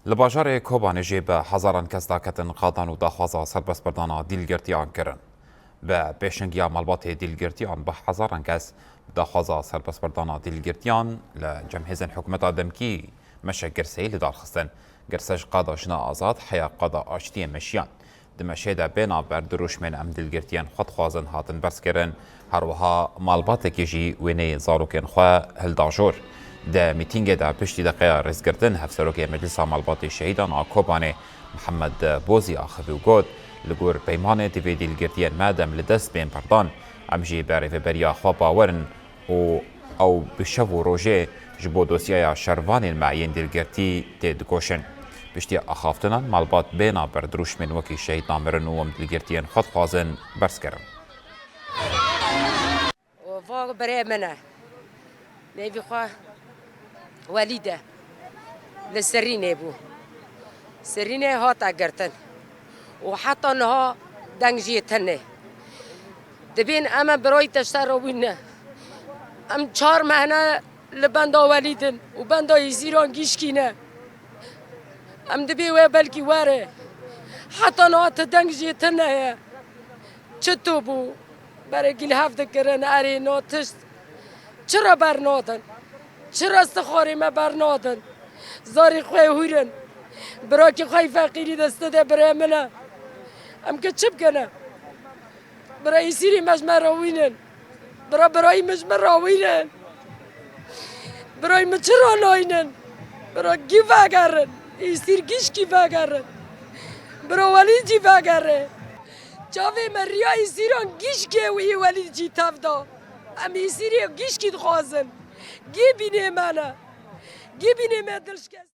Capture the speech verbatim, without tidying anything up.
Li bajarê Kobanê jî bi hezaran kes daketin qadan û daxwaza serbestberdana dîlgirtiyan kirin. Bi pêşengiya malbatê dîlgirtiyan bi hezaran kes daxwaza serbestberdana dîlgirtiyan li cem hêzên hikûmeta demkî meşe girseyî li dar xistin. Girse ji qada jina azad heya qada aştiyê meşiyan. Di meşê de bêna ber dirûşmên em dîlgirtiyên xwe dixwazin hatin berzkirin. Her wiha malbatekî jî wêneyê zarokên xwe hilda jor. Di mîtîngê de piştî deqeya rêzgirtin Hevserokê Meclisa Malbatê Şehîdan a Kobanê Mihemed Bozî axivî û got, li gor peymanê divê dîlgirtiyên me dem li dest bên berdan. Em jî bi rêveberiya xwe bawer in û ew bi şev û rojê ji bo dosyaya şervanên me yên dîlgirtî têdikoşin. Piştî axaftinan malbat bêna ber dirûşmên wekî şehîd namirin û em dîlgirtiyên xwe dixwazin berz kirin. Û va birê min e. Nêvî xwe Welîd e. Li Sirînê bû. Sirînê hate girtin. Û heta niha deng jê tune. Dibên em e birayî te ji te re wî ne. Em çar mehne li benda Welîd in û benda Hîzîran gişkî ne. Em dibê we belkî were. Heta niha ti deng jê tune ye. Çito bû? Berekî li hev dikirin, erê no tişt. Çira bernadin? Çira stixarê me bernadin? Zarê xwe hûrin. Birakî xwe feqîrî deste de birê min e. Em ke çi bikene? Bira îsîrî me ji me rawînin. Bira birayî min ji min rawînin. Birayî min çi ranaynin? Bira gî vegerin. Îsîr gişkî vegerin. Bira welî jî vegere. Çavê me riya îsîran gişkê û î welî jî tev da. Em îsîrê gişkî dixwazin. Gî bînê me ne. Gî bînê me dilşikest.